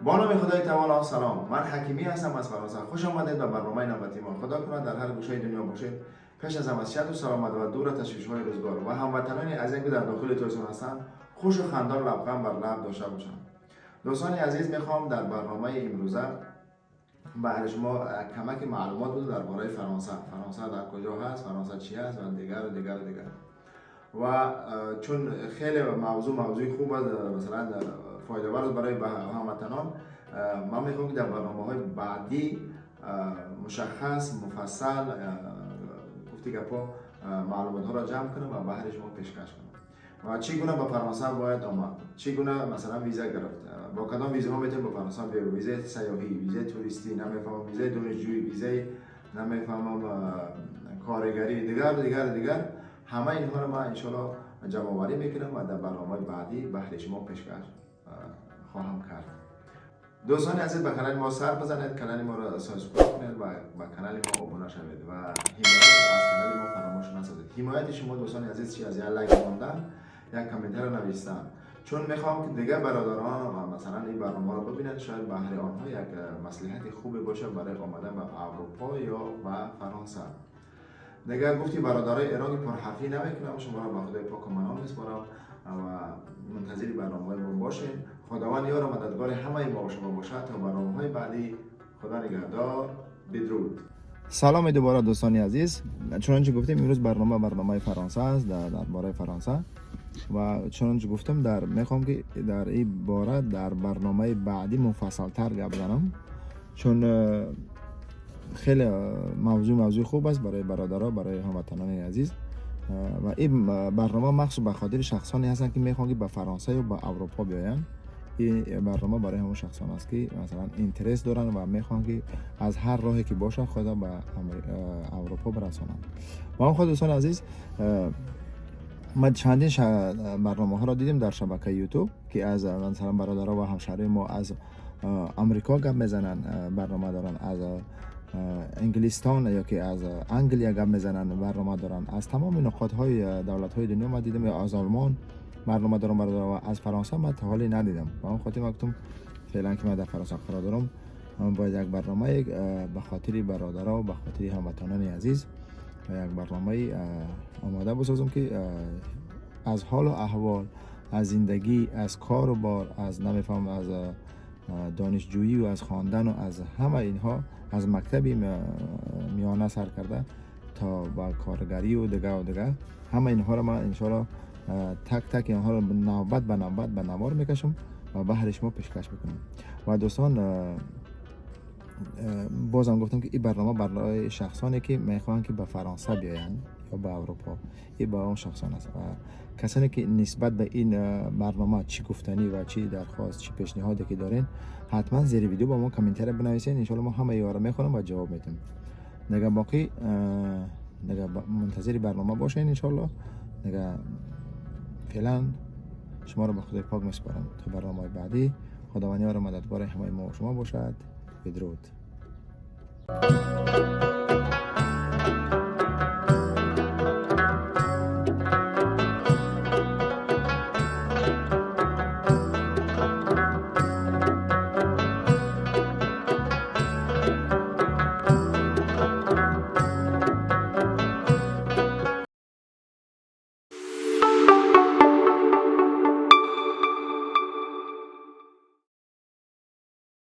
Бо номи Худои Тавоно. Салом, ман Ҳакимӣ ҳастам аз Фаронса. Хуш омадед ба барномаи навбати мо. Худо кунад, дар ҳар гӯшаи дунё бошед, пеш аз ҳама сиҳату саломат ва дур аз ташвишҳои рӯзгор ва ҳамватанони азизе, ки дар дохили Тоҷикистон ҳастанд, хушу хандон, лабханд бар лаб дошта бошанд. Дӯстони азиз, мехоҳам дар барномаи имрӯза баҳри шумо камаки маълумот буд дар бораи Фаронса. Фаронса дар куҷо ҳаст, Фаронса чӣ ҳаст ва дигару дигару дигар. Ва чун хеле мавзӯъ мавзӯи хуб аст, масалан, фоидавар аст барои ҳамватанон, ман мехоҳам, ки дар барномаҳои баъдӣ мушаххас, муфассал, гуфти гапҳо, маълумотҳоро ҷамъ кунам ва баҳри шумо пешкаш кунам. Ва чӣ гуна ба Фаронса бояд омад, чӣ гуна, масалан, виза гирифт, бо кадом визаҳо метавонем ба Фаронса биёем: визаи сайёҳӣ, визаи туристӣ, намефаҳмам, визаи донишҷӯӣ, визаи, намефаҳмам, коригарӣ, дигару дигару дигар. Ҳамаи инҳоро ман, иншоалло, ҷамъоварӣ мекунам ва дар барномаи баъдӣ баҳри шумо пешкаш хоҳам кард. Дӯстони азиз, ба канали мо сар бизанед, канали моро subscribe кунед ва ба канали мо обуна шавед ва ҳимоят аз канали мо фаромӯш насозед. Ҳимояти шумо, дӯстони азиз, чи аз як лайк мондан, як комментаро навистан, чун мехоҳам, ки дигар бародарон ва, масалан, ин барномаро бибинанд. Шояд баҳри онҳо як маслиҳати хубе бошад барои омадан ба Аврупо ё ба Фаронса. Дигар гуфти бародарои Эрони, пурҳарфӣ намекунам. Шуморо ба Худои поку манон меспорам ва мунтазири барномаҳои мо бошед. Худованд ёру мададгори ҳамаи мо шумо бошад. То барномаҳои баъдӣ, Худо нигаҳдор, бидруд. Саломи дубора, дӯстони азиз. Чунончи гуфтем, имрӯз барнома барномаи Фаронса аст, дар бораи Фаронса. Ва чунончи гуфтам, дар мехоҳам, ки дар ин бора дар барномаи баъдӣ муфассалтар гап занам, чун хеле мавзӯъ хуб аст барои бародаро, барои ҳамватанони азиз. Ва ин барнома махсус ба хотири шахсоне ҳастанд, ки мехоҳанд, ки ба Фаронса ё ба Аврупо биёянд. Ин барнома барои ҳамон шахсон аст, ки, масалан, интерес доранд ва мехоҳанд, ки аз ҳар роҳе ки бошад, худо ба Аврупо бирасонанд. Ва он худ, дӯстони азиз, ма чандин барномаҳоро дидем дар шабакаи Ютуб, ки аз, масалан, бародаро ва ҳамшаҳрии мо аз Амрико гап мезананд, барнома доранд, аз Инглистон ё ки аз Англия гап мезананд, барнома доранд, аз тамоми нуқотҳои давлатҳои дунё ма дидем, аз Олмон барнома дорам бародаро. Ва аз Фаронса ман то ҳоле надидам. Ба он хотир ман гуфтам, феълан ки ман дар Фаронса қарор дорам, ман бояд як барномае ба хотири бародаро, ба хотири ҳамватанони азиз як барномаи омода бисозам, ки аз ҳолу аҳвол, аз зиндагӣ, аз кору бор, аз, намефаҳмам, аз донишҷӯӣ ва аз хондану аз ҳама инҳо, аз мактаби миёна сар карда то ба коргариву дигаву дигар, ҳама инҳоро ман, иншоалло, так так инҳоро навбат ба навбат ба навор мекашам ва баҳри шумо пешкаш мекунам. Ва дӯстон, бозам гуфтам, ки ин барнома барои шахсоне, ки мехоҳанд, ки ба Фаронса биёянд ё ба Аврупо, ин ба он шахсон аст. Ва касоне, ки нисбат ба ин барнома чӣ гуфтанӣ ва чӣ дархост, чӣ пешниҳоде ки дорен, ҳатман зери видео ба мо комментария бинависед. Иншоалло, мо ҳамаи ёро мехонам ва ҷавоб медиҳем. Дигар боқӣ, дигар мунтазири барнома бошед, иншоалло. Дигар феълан шуморо ба Худои пок месупорам то барномаи баъдӣ. Худованд ёру мададгори ҳамаи мо шумо бошад. Бидруд.